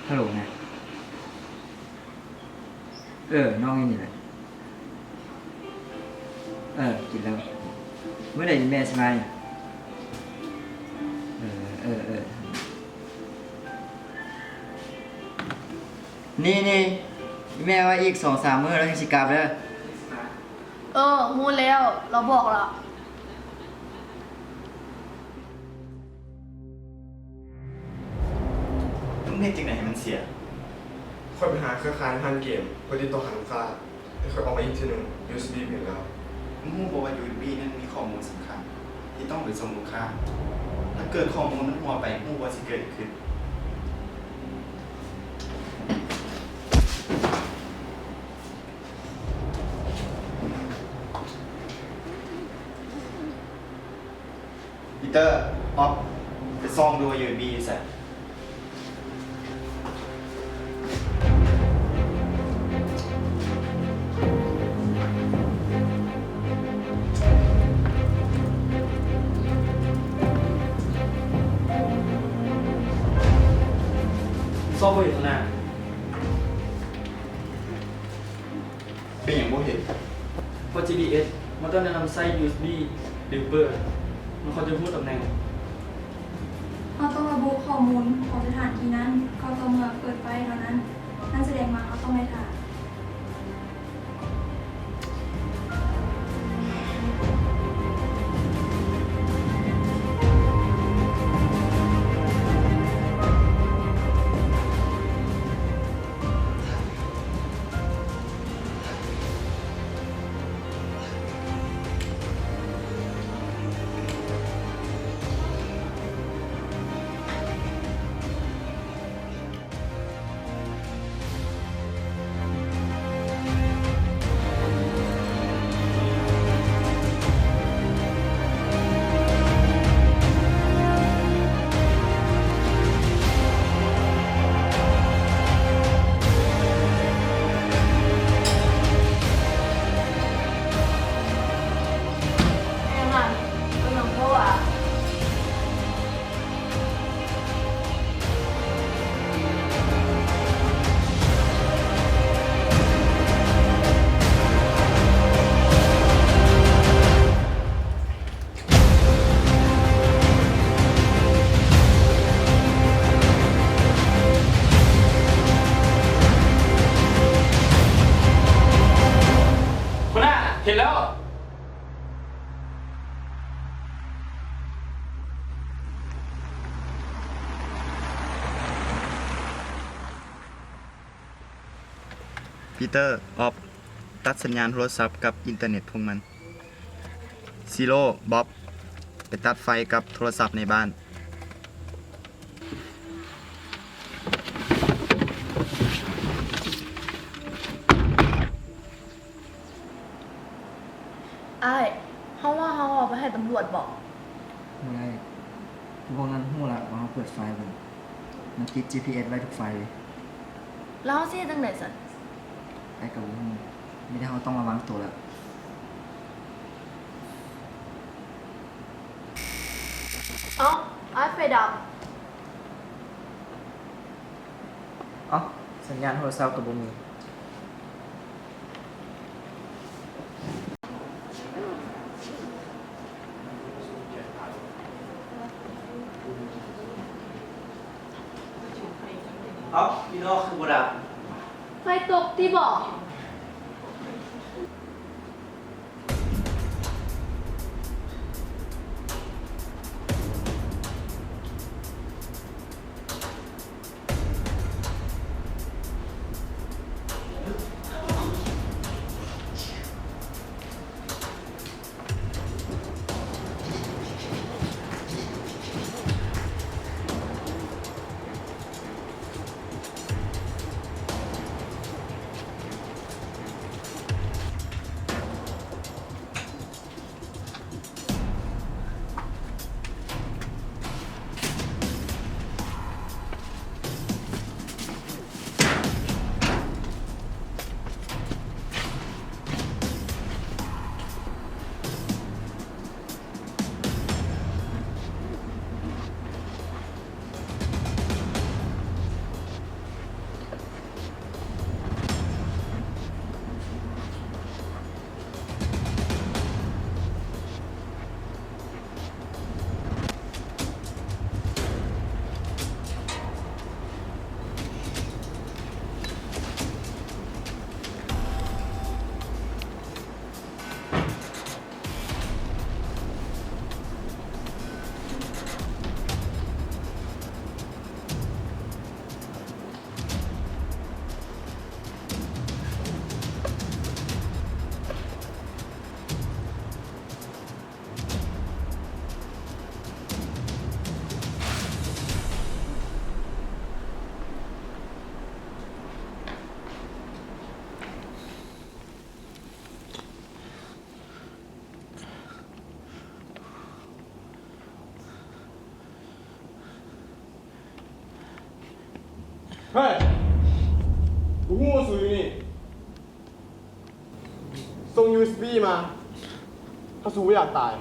ຮັລໂຫຼນະ ເອີ ນ້ອງຢູ່ນີ້ແຫຼະ ເອີ ກິນແລ້ວ ມື້ໃດແມ່ຊິມານີ້ ເອີ ເອີ ເອີ ນີ້ ນີ້ ອີ່ແມ່ວ່າອີກສອງສາມມື້ລາວຈັ່ງຊິກັບເດີ. ເອີ ຮູ້ແລ້ວ ລາວບອກລະ. ມຶງເຮັດຈັ່ງໃດໃຫ້ມັນເສຍ? ຂ້ອຍໄປຫາເຄືອຂ່າຍຮ້ານເກມ ເພື່ອຕິດຕໍ່ຫາລູກຄ້າ ແຕ່ຂ້ອຍອອກມາອີກເທື່ອໜຶ່ງ ຢູເອັສບີ ເປັນແລ້ວ. ມຶງຮູ້ບໍ່ວ່າ ຢູເອັສບີ ນັ້ນມີຂໍ້ມູນສຳຄັນທີ່ຕ້ອງໄປສົ່ງລູກຄ້າ? ຖ້າເກີດຂໍ້ມູນມັນຮົ່ວໄປ ຮູ້ບໍ່ຊິເກີດຫຍັງຂຶ້ນ? ປີເຕີ ອອບ ໄປສ່ອງດູວ່າ ຢູເອັສບີ ຢູ່ໃສ? ຊອກບໍ່ເຫັນຫັ້ນນະ. ເປັນຫຍັງບໍ່ເຫັນ? ເພາະ ຈີພີເອັສ ມັນຕ້ອງແນະນຳໃຊ້ ຢູເອັສບີ ຫຼື ເປີດ ມັນຄ່ອຍຈະຮູ້ຕຳແໜ່ງ. ເຮົາຕ້ອງລະບຸຂໍ້ມູນຂອງສະຖານທີ່ນັ້ນ ກໍຕໍ່ເມື່ອເປີດໄຟເທົ່ານັ້ນ ມັນສະແດງວ່າເຮົາຕ້ອງໄດ້ຖ້າ. ຫົວໜ້າ ເຫັນແລ້ວ. ປີເຕີ ອອບ ຕັດສັນຍານໂທລະສັບກັບອິນເຕີເນັດພວກມັນ. ຊີໂຣ ບອບ ໄປຕັດໄຟກັບໂທລະສັບໃນບ້ານ. ອ້າຍ, ເຮົາວ່າເຮົາເອົາໄປໃຫ້ຕຳຫຼວດບໍ? ບໍ່ໄດ້. ພວກນັ້ນຮູ້ລະວ່າເຮົາເປີດໄຟເບິ່ງ. ມັນຕິດ ຈີພີເອັສ ໄວ້ທຸກໄຟເລີຍ. ແລ້ວເຮົາຊິເຮັດຈັ່ງໃດຊັ້ນ? ອ້າຍກໍບໍ່ຮູ້. ມີແຕ່ເຮົາຕ້ອງລະວັງໂຕລະ. ເອົ້າ, ອ້າຍ, ໄຟດັບ. ເອົ້າ, ສັນຍານໂທລະສັບກໍບໍ່ມີ. ເອົ້າ, ອີ່ນ້ອງຄືບໍ່ດັບ? ໄຟຕົກຕິບໍ? ເຮີ້ຍ! ກູຮູ້ວ່າສູຢູ່ນີ້. ສົ່ງຢູເອັສບີມາ ຖ້າສູບໍ່ຢາກຕາຍ.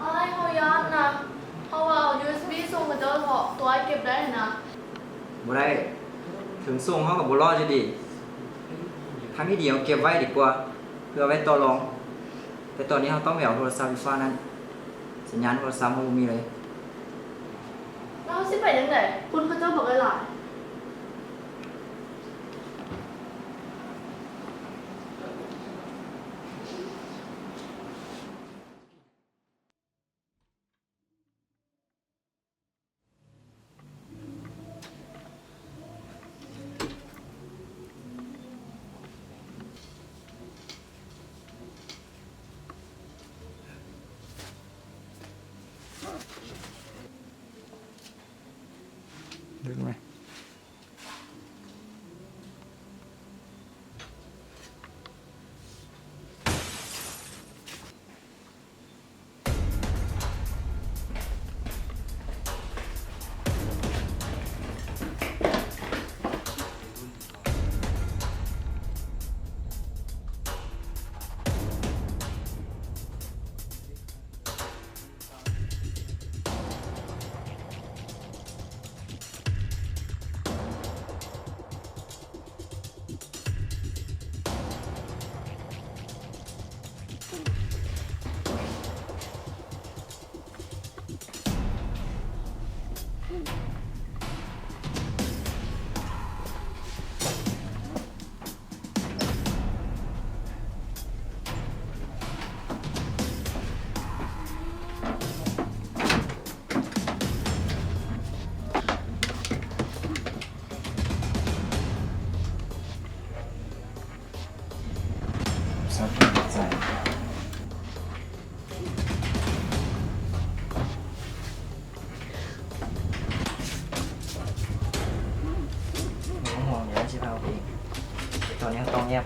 ອ້າຍ ເຮົາຢ້ານນະ ເຮົາວ່າເອົາຢູເອັສບີສົ່ງເຂົາເຈົ້າເຖາະ ຕົວອ້າຍເກັບໄດ້ຫັ້ນນະ. ບໍ່ໄດ້ ເຖິງສົ່ງເຮົາກໍບໍ່ລອດຢູ່ດີ. ທາງທີ່ດີເຮົາເກັບໄວ້ດີກວ່າ ເພື່ອໄວ້ຕໍ່ລອງ. ແຕ່ຕອນນີ້ເຮົາຕ້ອງໄປເອົາໂທລະສັບໄຟຟ້ານັ້ນ ສັນຍານໂທລະສັບເຮົາບໍ່ມີເລີຍ. ແລ້ວເຮົາຊິໄປຈັ່ງໃດ? ຄົນເຂົາເຈົ້າບັກຫຼາຍໆ. ບໍ່ຕ້ອງຫ່ວງ ດຽວຊິພາໄປເອງ. ແຕ່ຕອນນີ້ເຮົາຕ້ອງງຽບ.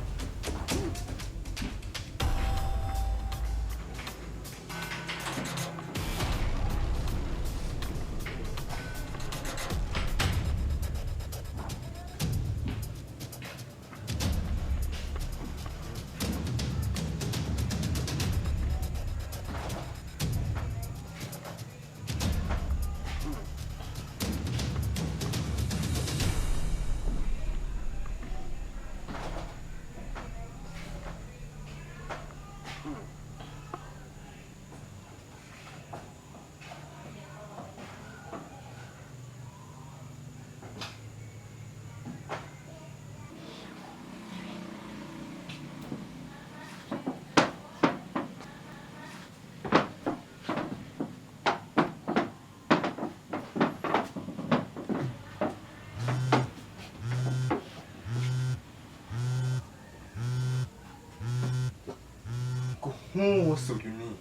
ກູຮູ້ວ່າສູຢູ່ນີ້.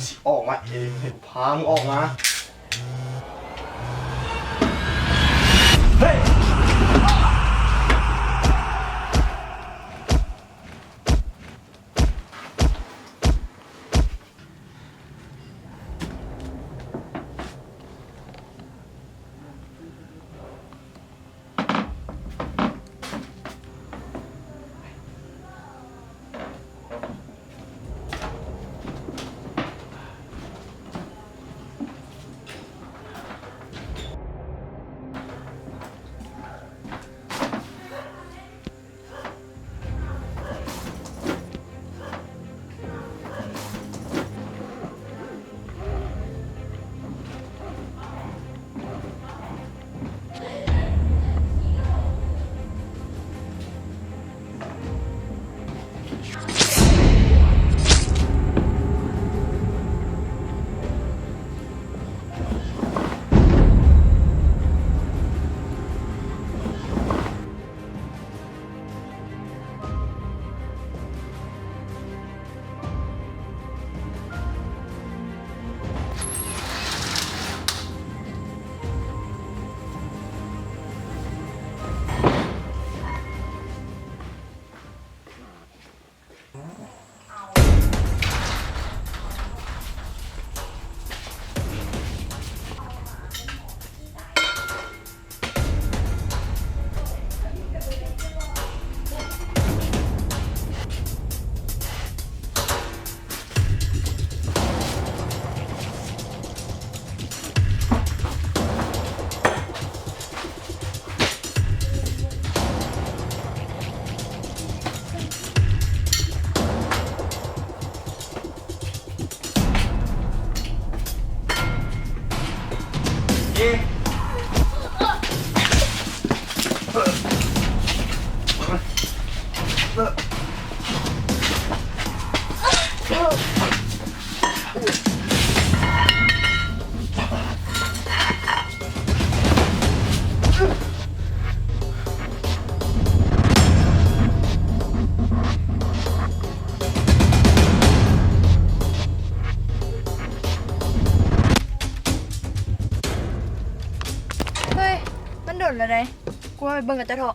ຊິອອກມາເອງ ໃຫ້ກູພາມຶງອອກມາ. ເຮີ້ຍ! ເ ເຮີ້ຍ ມັນດົນແລ້ວໃດ໋ ກູວ່າໄປເບິ່ງກັບເຈົ້າເຖາະ.